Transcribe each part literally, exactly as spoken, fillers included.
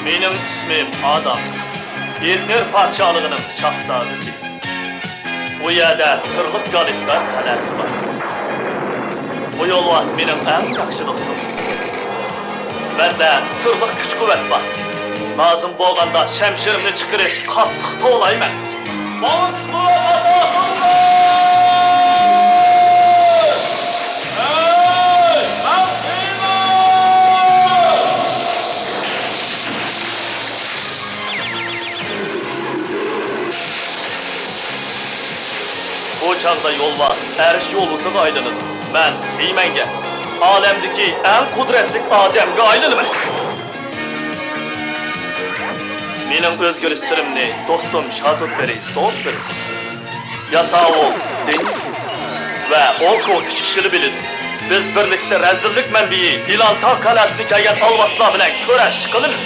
مېنىڭ ئىسمىم ئادام. ئېلتېر پادىشاھلىقىنىڭ شاھزادىسى. ئۇ يەردە سىرلىق گالىسكار قەلئەسى بار. بۇ يولۋاس مېنىڭ ئەڭ ياخشى دوستۇم. مەندە سىرلىق كۈچ-قۇۋۋەت بار. لازىم بولغاندا شەمشىرىمنى چىقىرىپ قاتتىق توۋلايمەن. ماڭا كۈچ-قۇۋۋەت ئاتا قىلغىن! ھەي، مەن قىيمەن! بۇ چاغدا يولۋاس ئەرش يولۋىسىغا ئايلىنىدۇ. مەن خىمەنگە، ئالەمدىكى ئەڭ قۇدرەتلىك ئادەمگە ئايلىنىمەن. مېنىڭ ئۆزگىرىش سىرىمنى دوستۇم شاتۇتبېرى سوسىرىس، ياساۋۇل دېنكىن ۋە ئوكو ئۈچ كىشىلا بىلىدۇ. بىز بىرلىكتە رەزىللىك مەنبىيى ئىلانتاغ قەلئەسىدىن كەلگەن ئالۋاستىلار بىلەن كۈرەش قىلىمىز.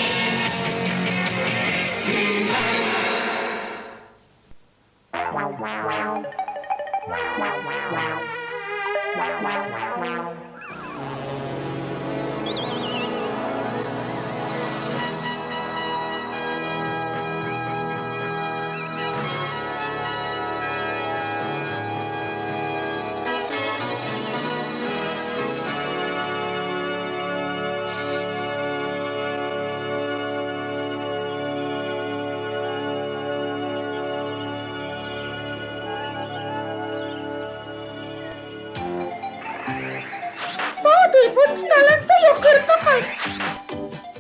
بولدى، بۇنى تۇتالامسەن يوق كۆرۈپ باقاي.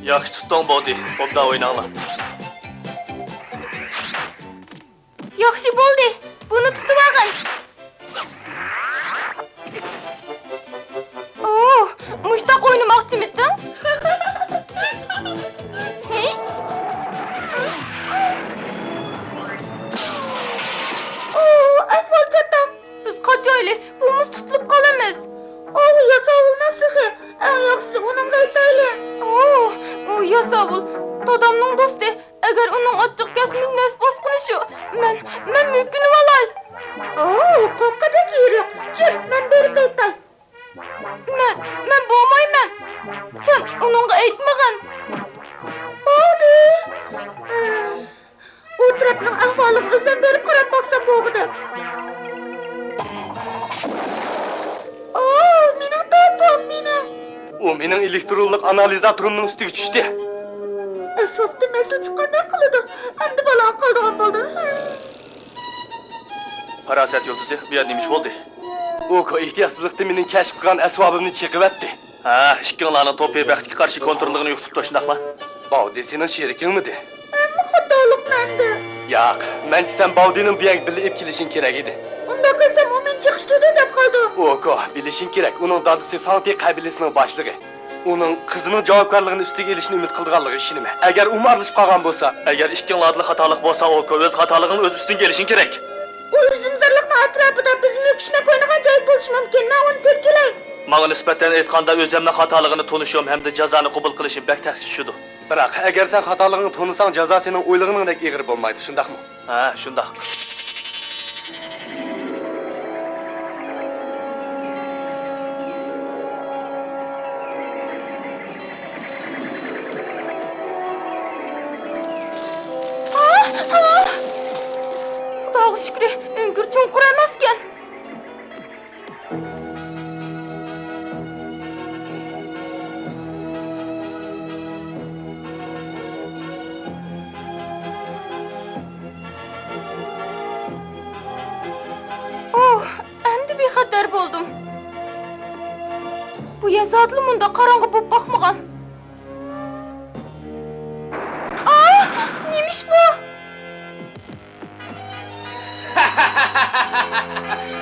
ياخشى تۇتتۇڭ، بولدى، ئوبدان ئويناڭلار. ياخشى بولدى، بۇنى تۇتۇۋالغىن. ئوھ، مۇشتاق ئوينىماقچىمىتىڭ؟ ھېي! ئوھ، ئەھۋال چاتاق. بىز قاچايلى، بۇمۇ تۇتۇلۇپ قالىمىز. ئاۋۇ ياساۋۇلنىڭ سېخى، ئەڭ ياخشىسى ئۇنىڭغا ئېيتايلى. ئوھ، ئۇ ياساۋۇل، دادامنىڭ دوستى. ئەگەر ئۇنىڭ ئاچچىقى كەلسە، مېنى نەس باسقىنى شۇ. مەن، مەن مۆكۈنۈۋالاي. ئوھ، قورققۇدەك يېرى يوق. جۈر، مەن بېرىپ ئېيتاي. مەن، مەن بولمايمەن. سەن ئۇنىڭغا ئېيتمىغىن. بولدى. ئۇ تەرەپنىڭ ئەھۋالىغا ئۆزۈم بېرىپ قاراپ باقسام بولغۇدەك. ئوھ، مېنىڭ توپۇم، مېنىڭ. ئۇ مېنىڭ ئېلېكترونلۇق ئانالىزاتورۇمنىڭ ئۈستىگە چۈشتى. ئەسۋابتا مەسىلە چىققاندەك قىلىدۇ. ئەمدى بالاغا قالىدىغان بولدۇم. پاراسەت يۇلتۇزى، بۇ يەردە نېمە ئىش بولدى؟ ئوكو ئېھتىياتسىزلىقتا مېنىڭ كەشىپ قىلغان ئەسۋابىمنى چېقىۋەتتى. ھە، ئىككىڭلارنىڭ توپى بەختكە قارشى كونتروللۇقىنى يوقىتىپتۇ، شۇنداقمۇ؟ باۋدى سېنىڭ شېرىكىڭمىدى؟ ھەممە خاتالىق مەندە. ياق، مەنچە سەن باۋدىنىڭ بۇ يەرگە بىللە ئېلىپ كېلىشىڭ كېرەك ئىدى. ئۇنداق قىلسام ئۇ مېنى چېقىشتۇردى دەپ قالىدۇ. ئوكو، بىلىشىڭ كېرەك، ئۇنىڭ دادىسى فاڭتى قەبىلىسىنىڭ باشلىقى. ئۇنىڭ قىزىنىڭ جاۋابكارلىقىنى ئۈستىگە ئېلىشىنى ئۈمىد قىلىدىغانلىقىغا ئىشىنىمەن. ئەگەر ئۇمۇ ئارىلىشىپ قالغان بولسا. ئەگەر ئىككىڭلاردا خاتالىق بولسا، ئوكو، ئۆز خاتالىقىڭنى ئۆز ئۈستۈڭگە ئېلىشىڭ كېرەك. ئۇ ئۈزۈمزارلىقنىڭ ئەتراپىدا بىز مۆكۈشمەك ئوينىغان جاي بولۇشى مۇمكىن. مەن ئۇنى تېپىپ كېلەي. ماڭا نىسبەتەن ئېيتقاندا، ئۆزۈمنىڭ خاتالىقىنى تونۇشۇم ھەمدە جازانى قوبۇل قىلىشىم بەك تەسكە چۈشىدۇ. بىراق، ئەگەر سەن خاتالىقىڭنى تونۇساڭ، جازا سېنىڭ ئويلىغىنىڭدەك ئېغىر بولمايدۇ، شۇنداقمۇ؟ ھە، شۇنداق. ئاھ، ئاھ! خۇداغا شۈكرى، ئۆڭكۈر چوڭقۇر ئەمەسكەن. ئوھ، ئەمدى بىخەتەر بولدۇم. بۇ يەر زادىلا مۇنداق قاراڭغۇ بولۇپ باقمىغان. ئاھ، نېمە ئىش بۇ؟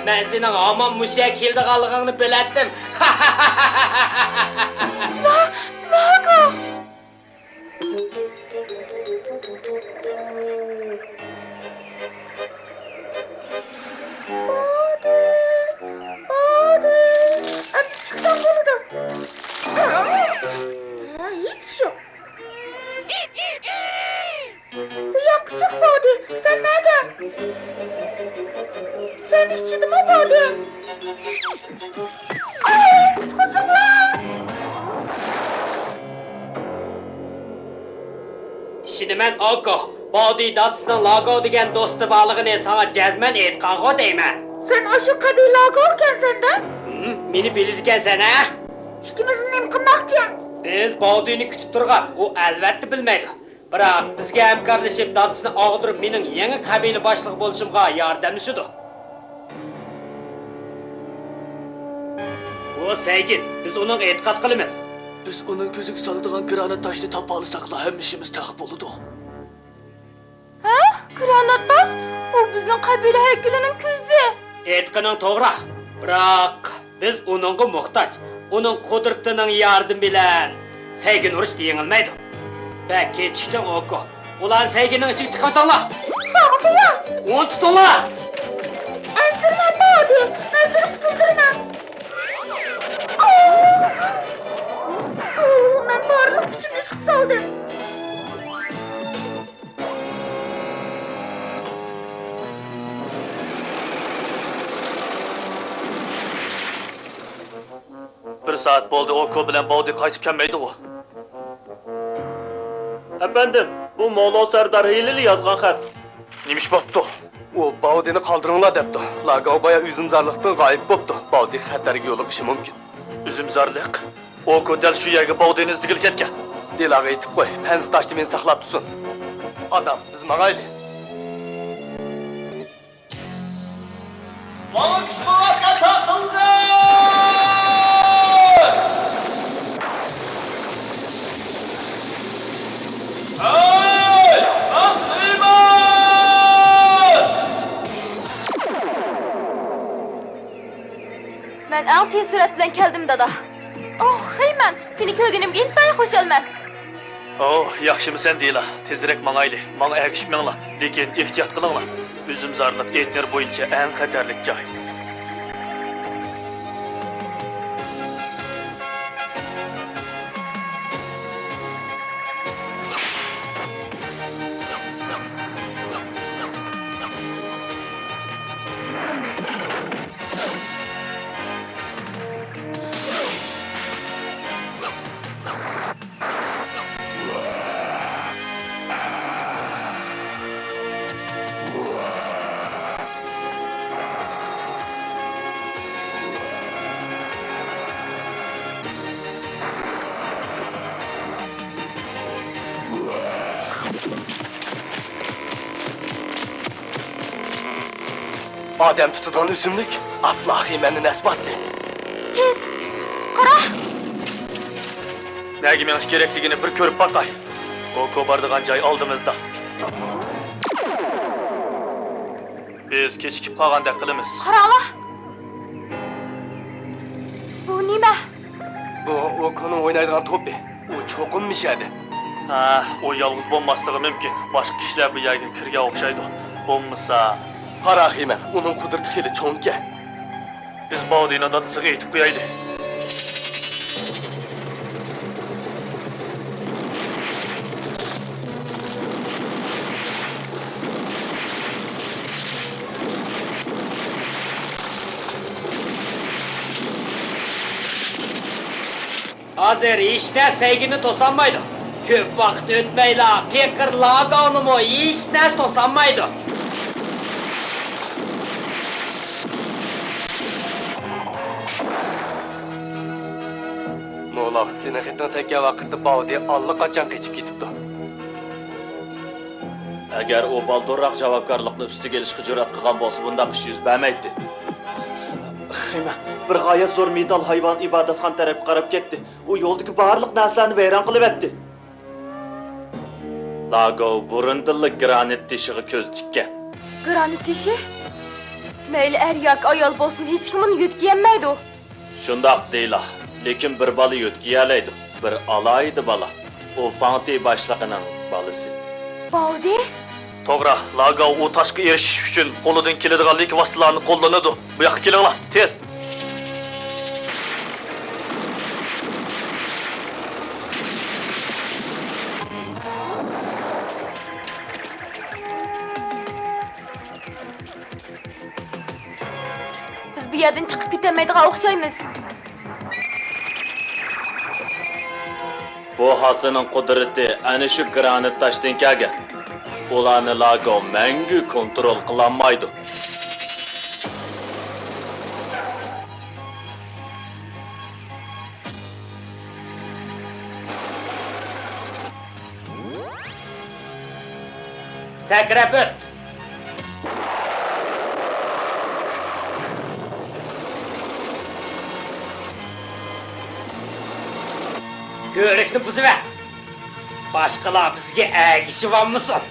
مەن سېنىڭ ھامان مۇشۇ يەرگە كېلىدىغانلىقىڭنى بىلەتتىم. لا، لاگو! بولدى، بولدى. ئەمدى چىقساڭ بولىدۇ. ھە، ھېچ ئىش يوق. بۇ ياققا چىق، بودى. سەن نەدە؟ سەن ئىچىدىمۇ، بودى؟ ئاي، قۇتقۇزۇڭلار! ئىشىنىمەن، ئوكو. باۋدى دادىسىنىڭ لاگو دېگەن دوستى بارلىقىنى ساڭا جەزمەن ئېيتقانغۇ دەيمەن. سەن ئاشۇ قەبىلە لاگوكەنسەن-دە؟ ھىم، مېنى بىلىدىكەنسەن-ھە؟ ئىككىمىزنى نېمە قىلماقچى؟ بىز باۋدىنى كۈتۈپ تۇرغان، ئۇ ئەلۋەتتە بىلمەيدۇ. بىراق بىزگە ھەمكارلىشىپ، دادىسىنى ئاغدۇرۇپ، مېنىڭ يېڭى قەبىلە باشلىقى بولۇشۇمغا ياردەملىشىدۇ. بۇ سەيگىن، بىز ئۇنىڭغا ئېتىقاد قىلىمىز. بىز ئۇنىڭ كۆزىگە سالىدىغان گرانات تاشنى تاپالىساقلا، ھەممە ئىشىمىز تەق بولىدۇ. ھە؟ گرانات تاش؟ ئۇ بىزنىڭ قەبىلە ھەيكىلىنىڭ كۆزى. ئېيتقىنىڭ توغرا. بىراق، بىز ئۇنىڭغا موھتاج. ئۇنىڭ قۇدرىتىنىڭ ياردىمى بىلەن سەيگىن ئۇرۇشتا يېڭىلمەيدۇ. بەك كېچىكتىڭ، ئوكو. ئۇلارنى سەيگىننىڭ ئىچىگە تىقىۋېتىڭلار. خامخىيا! ئۇنى تۇتۇڭلار! ئەنسىرىمە، باۋدى. مەن سېنى قۇتۇلدۇرىمەن. ئوو! ئوو، مەن بارلىق كۈچۈمنى ئىشقا سالدىم. بىر سائەت بولدى، ئوكو بىلەن باۋدى قايتىپ كەلمەيدىغۇ. ئەپەندىم، بۇ مولو سەردار ھېلىلا يازغان خەت. نېمە ئىش بوپتۇ؟ ئۇ باۋدىنى قالدۇرۇڭلار دەپتۇ. لاگاۋ بايا ئۈزۈمزارلىقتىن غايىب بوپتۇ. باۋدى خەتەرگە يولۇقۇشى مۇمكىن. ئۈزۈمزارلىق؟ ئوكو دەل شۇ يەرگە باۋدىنى ئىزدىگىلى كەتكەن. دېلاغا ئېيتىپ قوي، پەنزى تاشتا مېنى ساقلاپ تۇرسۇن. ئادام، بىز ماڭايلى. ماڭا كۈچ-قۇۋۋەت ئاتا قىلغىن! ھەي، ئەڭ ئىمان! مەن ئەڭ تېز سۈرئەت بىلەن كەلدىم، دادا. ئوھ، خېيمەن، سېنى كۆرگىنىمگە ئىنتايىن خۇشالمەن. ئوھ، ياخشىمۇسەن، دېلا؟ تېزرەك ماڭايلى. ماڭا ئەگىشىپ مېڭىڭلار، لېكىن ئېھتىيات قىلىڭلار. ئۈزۈمزارلىق ئېتنېر بويىچە ئەڭ خەتەرلىك جاي. ئادەم تۇتىدىغان ئۆسۈملۈك ئاپلا خېمەننى نەس باستى. تېز! قارا! نەگە مېڭىش كېرەكلىكىنى بىر كۆرۈپ باقاي. ئوكو بارىدىغان جاي ئالدىمىزدا. بىز كېچىكىپ قالغاندەك قىلىمىز. قاراڭلار! بۇ نېمە؟ بۇ ئوكونىڭ ئوينايدىغان توپى. ئۇ چوقۇم مىشەدە. ھە، ئۇ يالغۇز بولماسلىقى مۇمكىن. باشقا كىشىلەر بۇ يەرگە كىرگەن ئوخشايدۇ. بولمىسا. قارا خېمەن، ئۇنىڭ قۇدرىتى خېلى چوڭكەن. بىز باۋدىنىڭ دادىسىغا ئېيتىپ قويايلى. ھازىر ھېچنەرسە سەيگىننى توسالمايدۇ. كۆپ ۋاقىت ئۆتمەيلا پېقىر لاگاۋنىمۇ ھېچنەرسە توسالمايدۇ. مولاۋ، سېنىڭ خېتىڭ تەگكەن ۋاقىتتا باۋدى ئاللىقاچان قېچىپ كېتىپتۇ. ئەگەر ئۇ بالدۇرراق جاۋابكارلىقنى ئۈستىگە ئېلىشقا جۈرئەت قىلغان بولسا، بۇنداق ئىش يۈز بەرمەيتتى. خېمەن، بىر غايەت زور مېتال ھايۋان ئىبادەتخانا تەرەپكە قاراپ كەتتى. ئۇ يولدىكى بارلىق نەرسىلەرنى ۋەيران قىلىۋەتتى. لاگو بۇرۇندىنلا گرانىت تېشىغا كۆز تىككەن. گرانىت تېشى؟ مەيلى ئەر ياكى ئايال بولسۇن، ھېچكىم ئۇنى يۆتكىيەلمەيدۇ. شۇنداق دېيىلا، لېكىن بىر بالا يۆتكىيەلەيدۇ، بىر ئالاھىدە بالا. ئۇ فاڭتى باشلىقىنىڭ بالىسى. باۋدى؟ توغرا، لاگاۋ ئۇ تاشقا ئېرىشىش ئۈچۈن قولىدىن كېلىدىغان لېكى ۋاسىتىلارنى قوللىنىدۇ. بۇ ياققا كېلىڭلار، تېز! بىز بۇ يەردىن چىقىپ كېتەلمەيدىغان ئوخشايمىز. بۇ ھاسىنىڭ قۇدرىتى ئەنە شۇ گرانىت تاشتىن كەلگەن. ئۇلارنى لاگو مەڭگۈ كونترول قىلالمايدۇ. سەكرەپ ئۆت! كۆۋرۈكنى بۇزۇۋەت! باشقىلار بىزگە ئەگىشىۋالمىسۇن!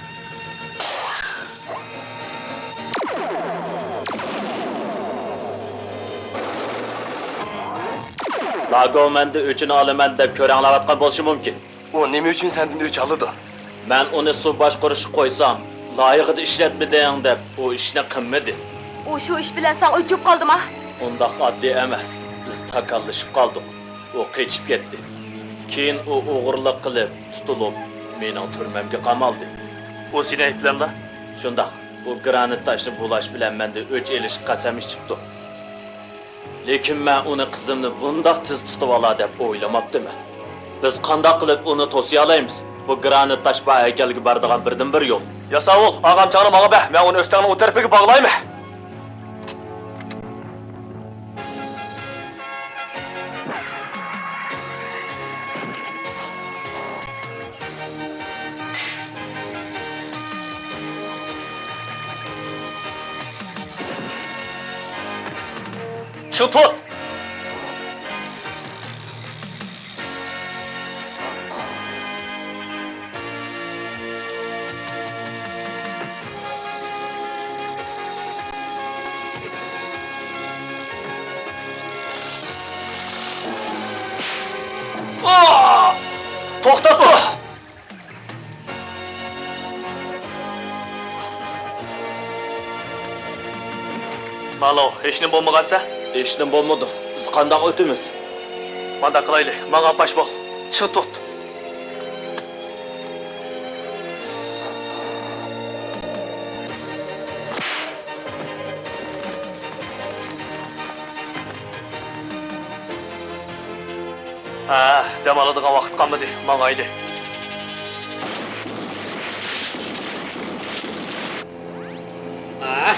لاگو مەندىن ئۆچىنى ئالىمەن دەپ كۆرەڭلەۋاتقان بولۇشى مۇمكىن. ئۇ نېمە ئۈچۈن سەندىن ئۆچ ئالىدۇ؟ مەن ئۇنى سۇ باشقۇرۇشقا قويسام، لايىقىدا ئىشلەتمىدىڭ دەپ ئۇ ئىشنى قىلمىدى. ئۇ شۇ ئىش بىلەن ساڭا ئۆچۈپ قالدىما؟ ئۇنداق ئاددىي ئەمەس. بىز تاكاللىشىپ قالدۇق. ئۇ قېچىپ كەتتى. كېيىن ئۇ ئوغرىلىق قىلىپ تۇتۇلۇپ، مېنىڭ تۈرمەمگە قامالدى. ئۇ سېنى ئەيىبلەمدۇ؟ شۇنداق. ئۇ گرانىت تاشنى بۇلاش بىلەن مەندىن ئۆچ ئېلىشقا قەسەم ئىچىپتۇ. لېكىن مەن ئۇنى قىزىمنى بۇنداق تېز تۇتۇۋالار دەپ ئويلىماپتىمەن. بىز قانداق قىلىپ ئۇنى توسىيالايمىز؟ بۇ گرانىت تاش بار ھەيكەلگە بارىدىغان بىردىنبىر يول. ياساۋۇل، ئاغامچاڭنى ماڭا بەر، مەن ئۇنى ئۆستەڭنىڭ ئۇ تەرىپىگە باغلايمەن. شۇ تۇت! توختاپ تۇر! مالو، ھېچنېمە بولمىغانسە؟ ھېچنېمە بولمىدى. بىز قانداق ئۆتىمىز؟ مانداق قىلايلى، ماڭا ئاپاش بول. چىڭ تۇت. ھە، دەم ئالىدىغان ۋاقىت قالمىدى، ماڭايلى. ھە،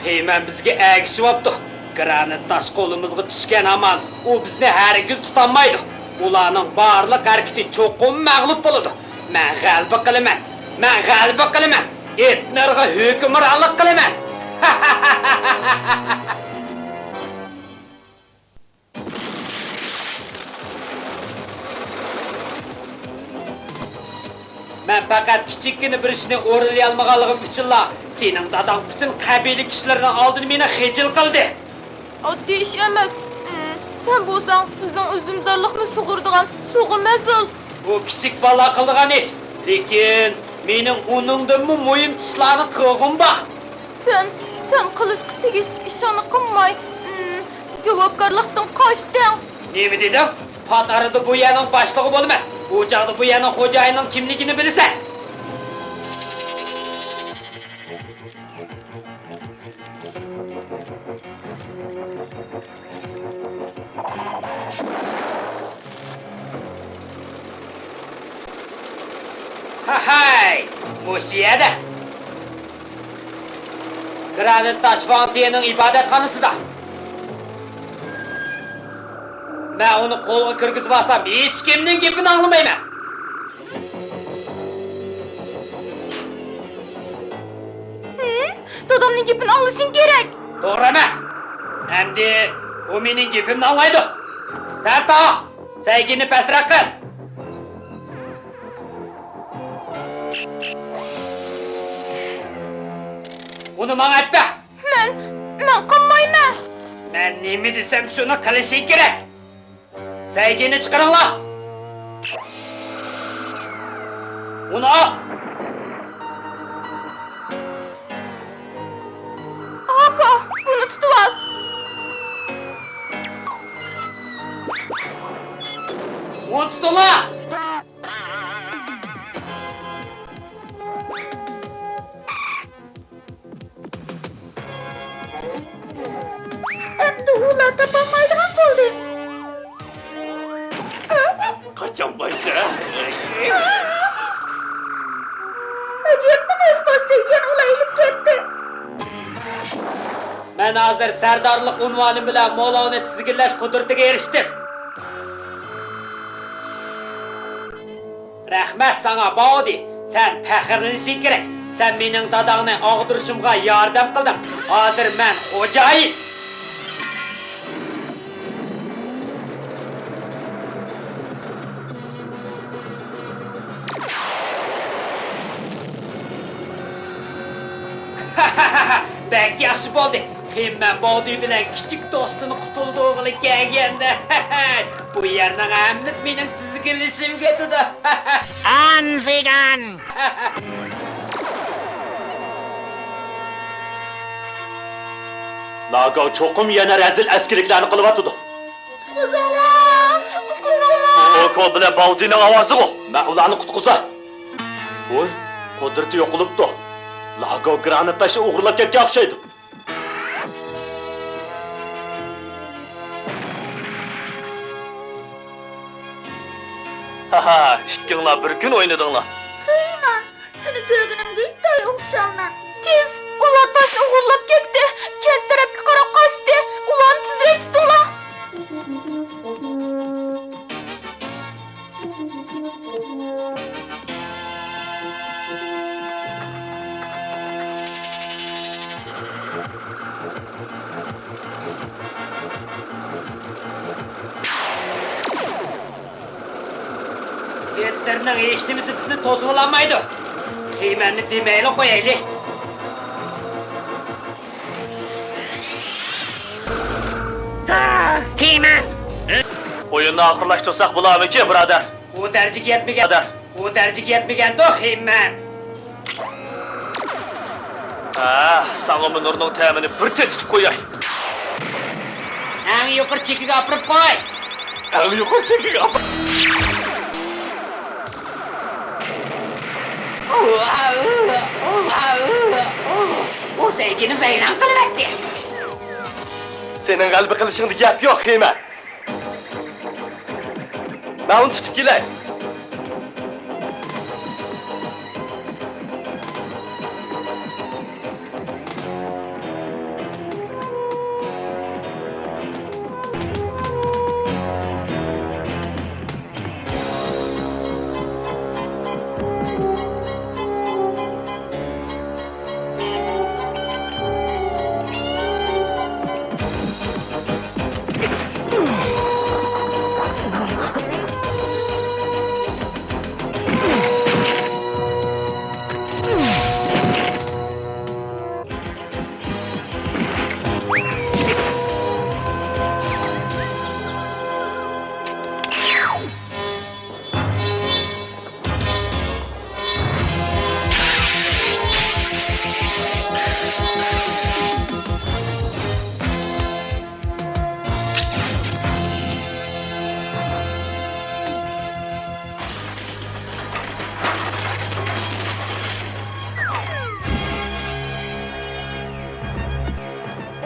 خېمەن بىزگە ئەگىشىۋاپتۇ. گرانىت تاش قولىمىزغا چۈشكەن ھامان، ئۇ بىزنى ھەرگىز تۇتالمايدۇ. ئۇلارنىڭ بارلىق ھەرىكىتى چوقۇم مەغلۇپ بولىدۇ. مەن غەلىبە قىلىمەن. مەن غەلىبە قىلىمەن. ئېتنېرغا ھۆكۈمرانلىق قىلىمەن. مەن پەقەت كىچىككىنە بىر ئىشنى ئورۇنلىيالمىغانلىقىم ئۈچۈنلا سېنىڭ داداڭ پۈتۈن قەبىلە كىشىلىرىنىڭ ئالدىدا مېنى خىجىل قىلدى. ئاددىي ئىش ئەمەس. ئىم، سەن بولساڭ بىزنىڭ ئۈزۈمزارلىقنى سۇغۇرىدىغان سۇغا مەسئۇل. بۇ كىچىك بالىلار قىلىدىغان ئىش. لېكىن مېنىڭ ئۇنىڭدىنمۇ مۇھىم ئىشلارنى قىلغۇم بار. سەن، سەن قىلىشقا تېگىشلىك ئىشىڭنى قىلماي، ئىم، جاۋابكارلىقتىن قاچتىڭ. نېمە دېدىڭ؟ پات ئارىدا بۇ يەرنىڭ باشلىقى بولىمەن. ئۇ چاغدا بۇ يەرنىڭ خوجايىنىنىڭ كىملىكىنى بىلىسەن. ھەھەي! مۇشۇ يەردە! گرانىت تاش ۋاڭ تىيېنىڭ ئىبادەتخانىسىدا. مەن ئۇنى قولغا كىرگۈزۈۋالسام، ھېچكىمنىڭ گېپىنى ئاڭلىمايمەن. ھىم، دادامنىڭ گېپىنى ئاڭلىشىڭ كېرەك. توغرا ئەمەس. ئەمدى ئۇ مېنىڭ گېپىمنى ئاڭلايدۇ. سەن تا، سەيگىنى پەسرەك قىل. ئۇنى ماڭا ئەپبە. مەن، مەن قىلمايمەن. مەن نېمە دېسەم، شۇنى قىلىشىڭ كېرەك. سەيگىنى چىقىرىڭلار! ئۇنى ئال! ئاكا، بۇنى تۇتۇۋال! ئۇنى تۇتۇڭلار! ئەمدى ئۇلار تاپالمايدىغان بولدى. جاڭبايسە. ئەجەبمۇ نەس باستى، يەنە ئۇلا ئېلىپ كەتتى. مەن ھازىر سەردارلىق ئۇنۋانىم بىلەن مولاۋنى تىزگىنلەش قۇدرىتىگە ئېرىشتىم. رەھمەت ساڭا، باۋدى. سەن پەخىرلىنىشىڭ كېرەك. سەن مېنىڭ داداڭنى ئاغدۇرۇشۇمغا ياردەم قىلدىڭ. ھازىر مەن خوجايىن. بەك ياخشى بولدى. خېممەن باۋدى بىلەن كىچىك دوستىنى قۇتۇلدۇرغىلى كەلگەندە، بۇ يەرنىڭ ھەممىسى مېنىڭ تىزگىنلىشىمگە كېتىدۇ. ئانزىگان! لاگاۋ چوقۇم يەنە رەزىل ئەسكىلىكلەرنى قىلىۋاتىدۇ. قۇتقۇزۇڭلار! قۇتقۇزۇڭلار! ئوكول بىلەن باۋدىنىڭ ئاۋازىغۇ! مەن ئۇلارنى قۇتقۇزاي! ۋوي، قۇدرىتى يوقىلىپتۇ. لاگاۋ گرانات تاشنى ئوغرىلاپ كەتكەن ئوخشايدۇ. ھاھا، ئىككىڭلار بىر كۈن ئوينىدىڭلار. خېيمەن، سېنى كۆرگىنىمگە ئىتتەك خۇشالمەن. تېز، ئۇلار تاشنى ئوغرىلاپ كەتتى. كەنت تەرەپكە قاراپ قاچتى. ئۇلارنى تېزرەك تۇتۇڭلار. بېتتېرنىڭ ھېچنېمىسى بىزنى توسۇۋالالمايدۇ. خېمەننى دېمەيلا قويايلى. خېمەن! ئويۇننى ئاخىرلاشتۇرساق بولارمىكىن، بۇرادەر؟ ئۇ دەرىجىگە يەتمىگەن، ئۇ دەرىجىگە يەتمىگەندۇ، خېمەن. ھە، ساڭىمۇ نۇرنىڭ تەمىنى بىر تېتىتىپ قوياي. ئەڭ يۇقىرى چېكىگە ئاپىرىپ قوي. ئەڭ يۇقىرى چېكىگە ئاپىرىپ. ئۇ سەيگىنى ۋەيران قىلىۋەتتى. سېنىڭ غەلىبە قىلىشىڭدا گەپ يوق، خېمەن. مەن ئۇنى تۇتۇپ كېلەي.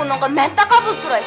ئۇنىڭغا مەن تاقابىل تۇراي.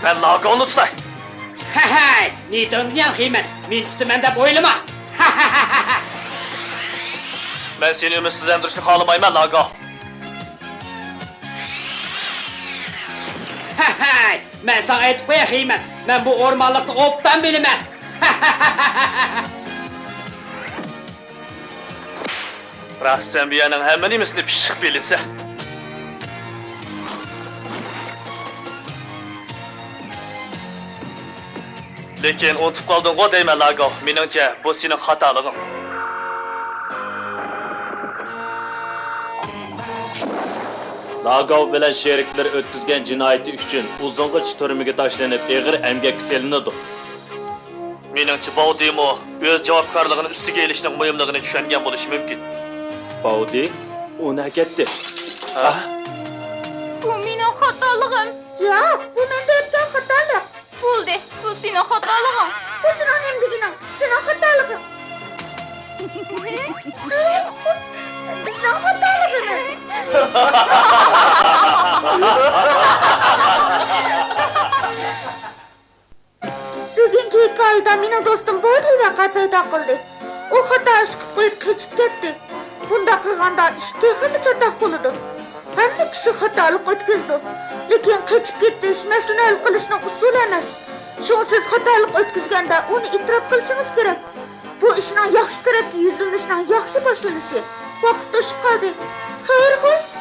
مەن لاگاۋنى تۇتاي. ھەي، نېتوننى يالغىيمەن، مېنى تۇتىمەن دەپ ئويلىما. مەن سېنى ئۈمىدسىزلەندۈرۈشنى خالىمايمەن، لاگاۋ. ھەي، مەن ساڭا ئېيتىپ قوياي، خېيمەن، مەن بۇ ئورمانلىقنى ئوبدان بىلىمەن. راست، سەن بۇ يەرنىڭ ھەممە نېمىسىنى پىششىق بىلىسەن. لېكىن ئۇنتۇپ قالدىڭغۇ دەيمەن، لاگاۋ. مېنىڭچە، بۇ سېنىڭ خاتالىقىڭ. لاگاۋ بىلەن شېرىكلىرى ئۆتكۈزگەن جىنايىتى ئۈچۈن ئۇزۇنغىچە تۈرمىگە تاشلىنىپ، ئېغىر ئەمگەككە سېلىنىدۇ. مېنىڭچە، باۋدىمۇ ئۆز جاۋابكارلىقىنى ئۈستىگە ئېلىشنىڭ مۇھىملىقىنى چۈشەنگەن بولۇشى مۇمكىن. باۋدى، ئۇ نەگە كەتتى؟ ھە؟ بۇ مېنىڭ خاتالىقىم. ياق، بۇ مەندە ئۆتكەن خاتالىق. بولدى، بۇ سېنىڭ خاتالىقىڭ. بۇ سېنىڭ نېمە دېگىنىڭ؟ سېنىڭ خاتالىقىڭ. بىزنىڭ خاتالىقىمىز. بۈگۈنكى ھېكايىدە مېنىڭ دوستۇم بودى ۋەقە پەيدا قىلدى. ئۇ خاتا ئىش قىلىپ قويۇپ قېچىپ كەتتى. بۇنداق قىلغاندا ئىش تېخىمۇ چاتاق بولىدۇ. ھەممە كىشى خاتالىق ئۆتكۈزىدۇ. لېكىن قېچىپ كېتىش مەسىلىنى ھەل قىلىشنىڭ ئۇسۇلى ئەمەس. شۇڭا سىز خاتالىق ئۆتكۈزگەندە ئۇنى ئېتىراپ قىلىشىڭىز كېرەك. بۇ ئىشنىڭ ياخشى تەرەپكە يۈزلىنىشنىڭ ياخشى باشلىنىشى. ۋاقىت توشۇپ قالدى. خەير خوش.